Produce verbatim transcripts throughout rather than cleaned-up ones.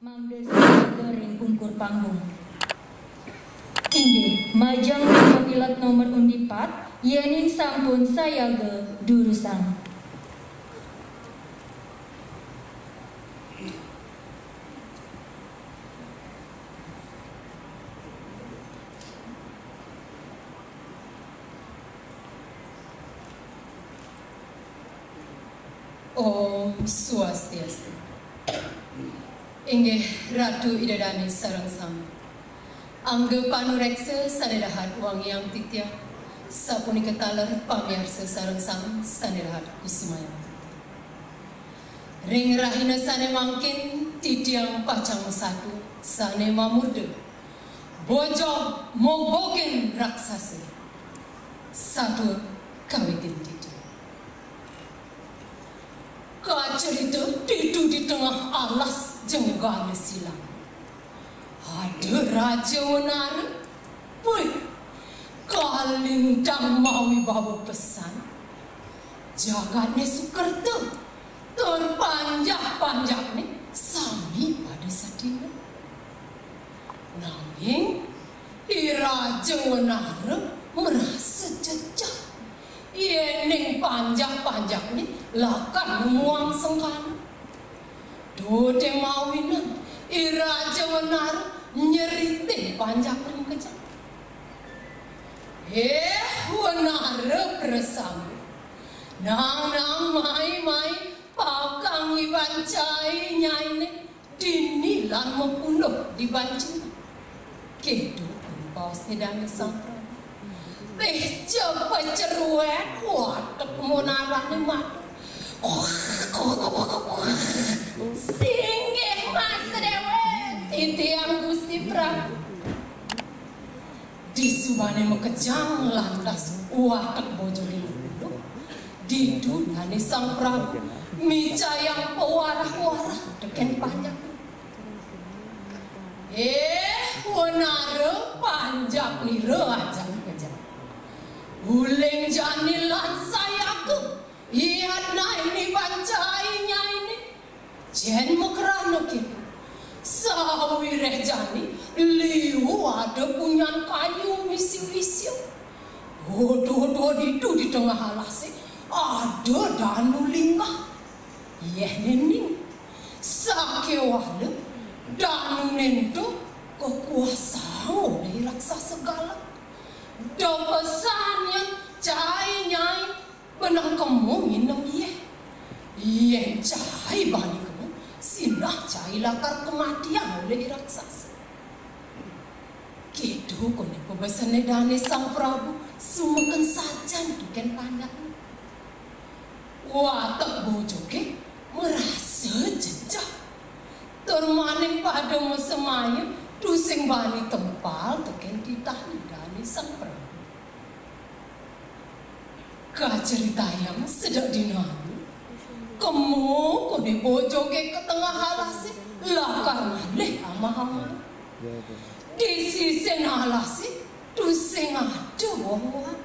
Mangda sayaga ring ungkur panggung. Inggih, majeng ring papilet nomor undi pat, yening sampun sayaga durusang. Om Swastiastu. Inggih Ratu Ida Dane sareng sami. Angga panureksa sane dahat wangiang titiang, sapunika taler pamiarsa sareng sami sane dahat kusumayang titiang. Ring rahina sane mangkin titiang pacang masatu sane mamurda Bojog Mogbogin Raksasa. Satua kawitin titiang. Kacerita ditu di tengah alas jenggala silang. Ada Raja Wenara, wih, kalintang mawibawa pesan. Jagatne sukerta, tur panjak-panjakne sami pada satinga. Nanging I Raja Wenara marasa jejeh, yening panjak-panjakne lakar nemuang sengkana. Duh, te mawinan I Raja Wenara nyeritin panjak ring kejang. Eh, Wenara prasanggup. Nang, nang, mai, mai, pakang iban cai nyaine. Dini lan mapunduh di banci. Keto paosne Dane Sang Prabu. Peceh peceruet watek monarane matu. Singgih mas dewek titiang Gusti Prabu. Disubane makejang lantas watek bojoge ngulu. Ditu Dane Sang Prabu micayang pawarah-warah teken panjak. Eh, Wenara panjak nira ajak kejang. Uling jani lan sayaga. Yatnaini bancai nyaine. Jen makrana kene. Sawireh jani liu ada punyan kayu misiu-isiu. Odo-odo ditu di tengah alase ada danu linggah. Yeh nening. Sakewala danu nento kakuasang olih raksasa galak. Da pesan nya cai nyai beneh kema nginem yeh. Yen cai bani kema, sinah cai lakar kamatiang olih raksasa. Keto kone pabesene Dane Sang Prabu sumeken sajan teken panjak. Watek bojoge marasa jejeh. Tur maning pada masemaya tusing bani tempal teken titah Dane Sang Prabu. Kaceritayang sedek dinanu, kema kone bojoge ka tengah alase lakar ngalih amah-amah. Di sisin alase tusing ada wong-wong.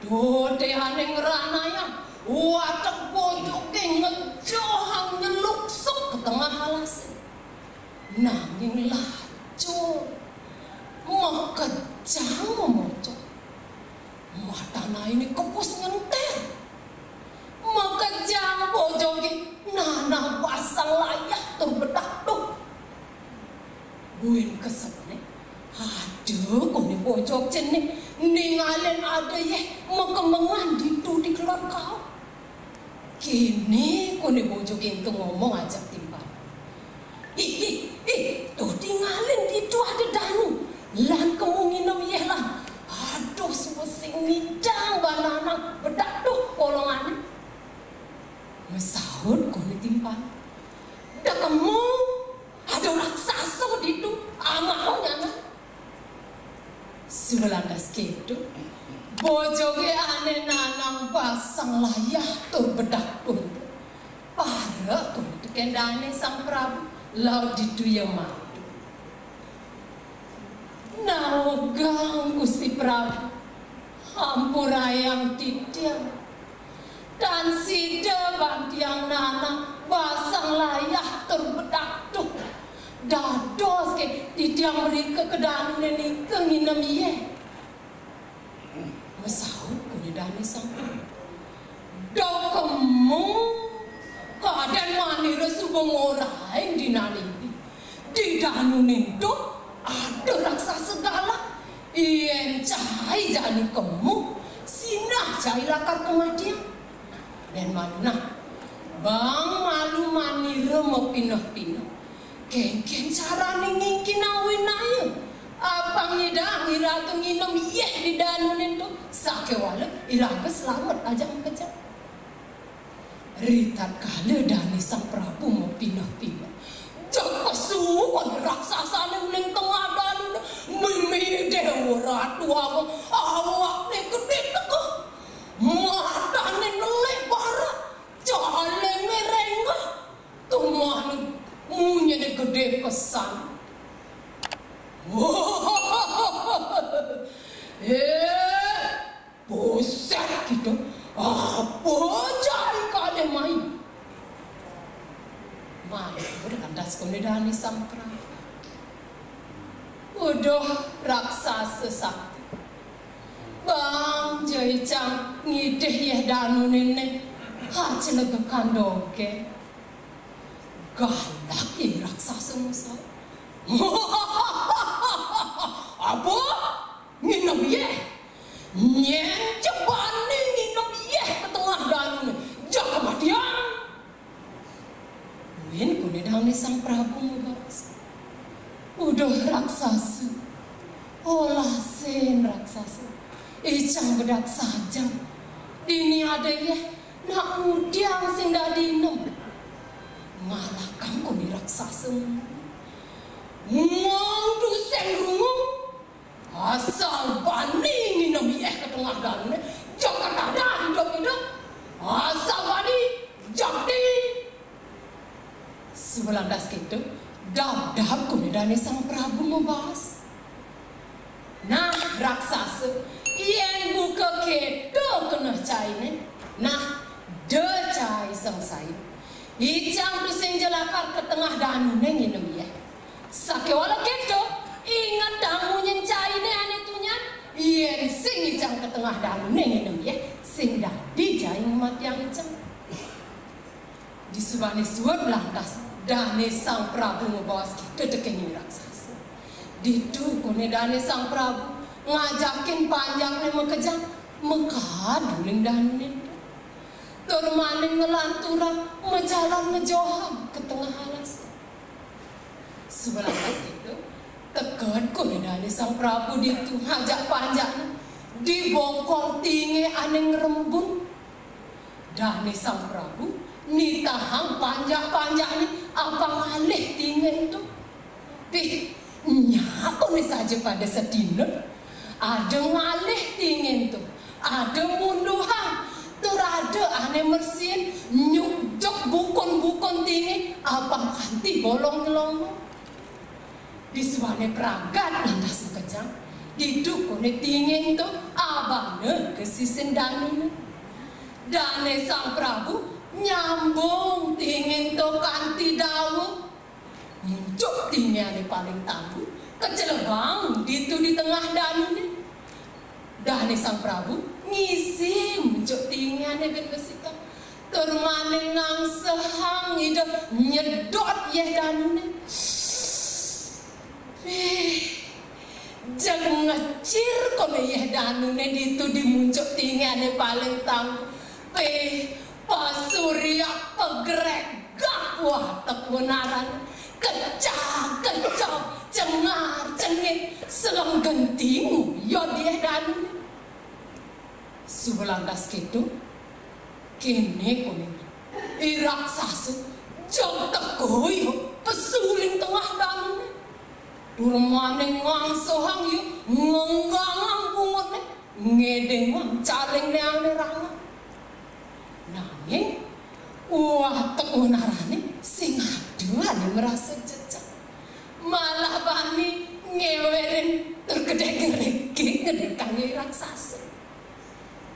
Duh, dehane ngranayang, watek bojoge ngejohang nyeluksuk ka tengah alase. Nanging lacur, makejang mamocok. Matanaine kepus nyenter. Makejang bojoge nanang basang layah tur bedak tuh. Buin kesepne, ada kone bojog cene ningalin ada yeh makemengan ditu di kelod kaum. Kene kone bojoge ento ngomong ajak timpal. Ih, ih, ih, tuh tingalin ditu ada danu. Lan kemu nginem yeh lan. Aduh, suba sing ngidang banana bedak tuh kolongane. Masaut kone timpal. Da kemu ada raksasa ditu, amaha nyana. Suba lantas keto, bojoge ane nanang basang layah tur bedak kuntu. Parek kuntu kendane Sang Prabu, laut ditu ya madu. Nawegang Gusti Prabu, hampurayang titiang. Tan sida ban tiang nanak basang layah tur bedak tuh. Dados ké titiang mrika ka danuné nika nginem yéh. Masaut koné dané Sang Prabu. Dok kemu kadén manira suba ngorahin dinané. Di danuné ento ada raksasa galak. Yén cai jani kemu, sinah cai lakar kematian. Dén malu nah, bang malu manira mapineh-pineh. Kénkén carané ngingkin awinaya? Apang nyidang iraga nginem yéh di danuné ento, sakéwala iraga slamet ajak makejang. Ritatkala dané Sang Prabu mapineh-pineh, jeg pesu koné raksasané uling tengah danuné, mimih Déwa Ratu Agung, awakné gedé teka, matané nelih barak, calingé rénggah, tumané munyiné gedé pesan. Eh, buset gitu. Apa cai kadén mai? Matur lantas koné dané Sang Prabu. Uduh raksasa sakti. Bang ja icang ngidih yéh danuné né. Ha, celegekan dogén. Galak i raksasa masaut. Apa? Nginem yéh? Nyén ja bani nginem yéh ka tengah danuné, jeg kematian. Buin koné dané Sang Prabu mabaos. Uduh raksasa. Olah sin raksasa. Icang bedak sajan. Dini ada yéh nak ngudiang sing dadi inem. Ngalahkang koné raksasa. Ngong tusing rungu. Asal bani nginem yéh ka tengah danuné, jeg ketadah idup-idup. Asal bani, jati. Suba lantas kéto, dab-dab koné dané Sang Prabu mabaos. Nah, raksasa, yén buka kéto keneh cainé. Nah, da cai sengsain. Icang tusing ja lakar ka tengah danuné nginem yéh. Sakéwala kéto, ingetang munyin cainé ané tunyan, yén sing icang ka tengah danuné nginem yéh, sing dadi cai ngamatiang icang. Disubané suud lantas, dané Sang Prabu mabaos kéto tekén i raksasa. Ditu koné dané Sang Prabu ngajakin panjakné makejang, makad uling danuné. Tur maning nglanturang majalan majohang ka tengah alas. Suba lantas kéto, teked koné dané Sang Prabu ditu ngajak panjakné, di bongkol tingé ané ngrembun. Dané Sang Prabu nitahang panjak-panjakné apang ngalih tingé ento. Pih, nyak koné saja pada sadina. Ada ngalih tingé ento, ada munduhang, tur ada ané mersihin nyukjuk bukun-bukun tingé apang kanti bolong nyelongo. Disubané pragat lantas makejang, ditu koné tingé ento abana ka sisin danuné. Dané Sang Prabu nyambung tingé ento kanti dawa. Muncuk tingé ané paling tangguh, kacelebang ditu di tengah danuné. Dané Sang Prabu ngisi muncuk tingé ané bin besikan. Tur maning ngangsehang ida nyedot yéh danuné. Wih, jeg ngecir koné yéh danuné ditu di muncuk tingé ané paling tangguh. Pih, pasuryak pegregak watek wenarané. Kecag-kecog, cengar-cengit, selem genti nguyod yéh danuné. Suba lantas kéto, kéné koné. I raksasa, jeg teka ia, pesu uling tengah danuné. Tur maning ngangsehang ia, ngenggangang bungutné, ngedéngang calingné ané rangah. Nanging, watek wenarané sing ada ané marasa jejeg. Malah bani ngéwérin tur gedé-gedé ngedékang i raksasa.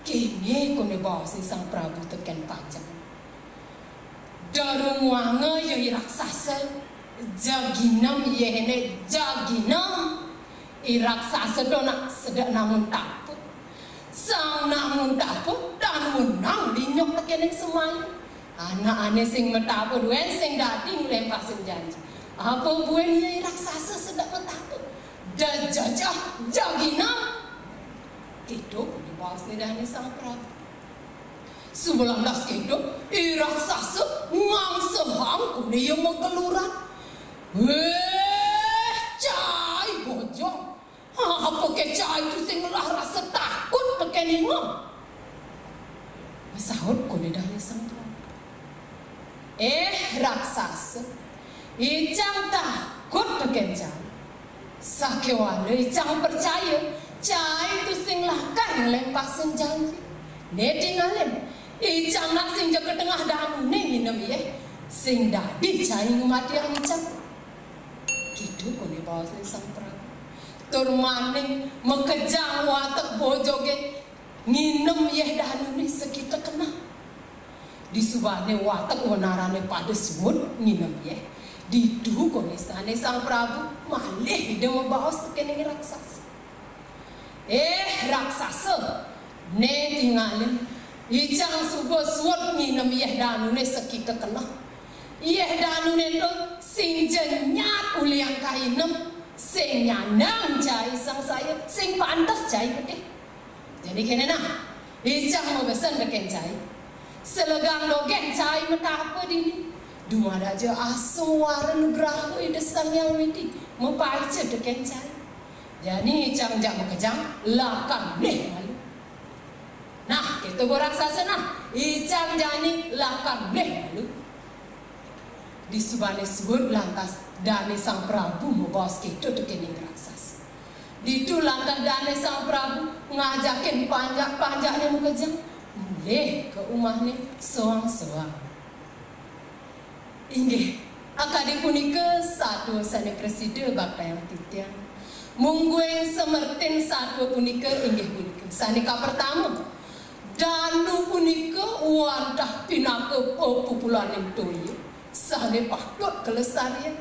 Kéné koné Baos Sang Prabu tekén panjang. Darung wanga ya i raksasa, jaginem yéhné jaginem. I raksasa to nak sedek nangun taput. Sang nangun taput dan wenang linyok tekéning semaya. Anakané sing mataput wén sing dadi nglempasin janji. Apa buin ya i raksasa sedek mataput? Jajajah, jaginem. Kéto kadi baosné Dané Sang Prabu. Suba lantas kéto, i raksasa ngangsehang koné ya mageluran. Wéh, cai bojong. Apa ké cai tusing ngelah rasa takut tekén iwa? Masaut koné Dané Sang Prabu. Eh, raksasa, icang takut tekén cai. Sakéwala icang percaya, cai tusing lakar nglempasin janji. Né tingalin, icang nak sing ja ka tengah danuné nginem yéh, sing dadi cai ngamatiang icang. Kéto koné baosné Sang Prabu. Tur maning makejang watek bojogé nginem yéh danuné sakita keneh. Disubané watek wenarané pada suud nginem yéh, ditu koné sané Sang Prabu malih Ida mabaos tekén raksasa. Eh, raksasa, né tingalin, icang suba suud nginem yéh danuné sakita keneh. Yéh danuné to sing ja nyaat ulian kainem, sing nyandang cai sangsaya, sing pantes cai bedik. Jani kéné nah, icang mabesen tekén cai. Selegang dogén cai matapa dini. Dumadak ja asung wara nugraha Ida Sang Hyang Widhi mapaica tekén cai. Jani icang ja makejang lakar malih malu. Nah, kéto ba raksasa nah, icang jani lakar malih malu. Disubané suud lantas Dané Sang Prabu mabaos kéto tekén raksasa. Ditu lantas Dané Sang Prabu ngajakin panjak-panjakné makejang mulih ka umahné soang-soang. Inggih, akadi punika satua sané prasida baktayang titiang. Mungguing semertin satua punika inggih punika. Sané kapertama, danu punika wantah pinaka pepupulaning toya sané patut kalestariang.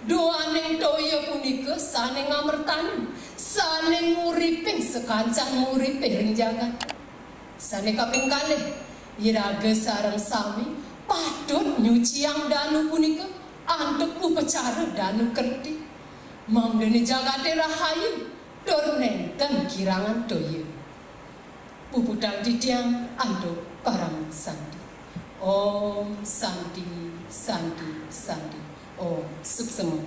Duaning toya punika sané ngamertanin, sané nguripin sakancan nguripé ring jagat. Sané kaping kalih, iraga sareng sami patut nyuciang danu punika antuk upacara danu kerti. Mangdané jagaté rahayu tur nénten kirangan toya. Puputang titiang antuk parama santi. Om Santi, Santi, Santi. Om Suksema.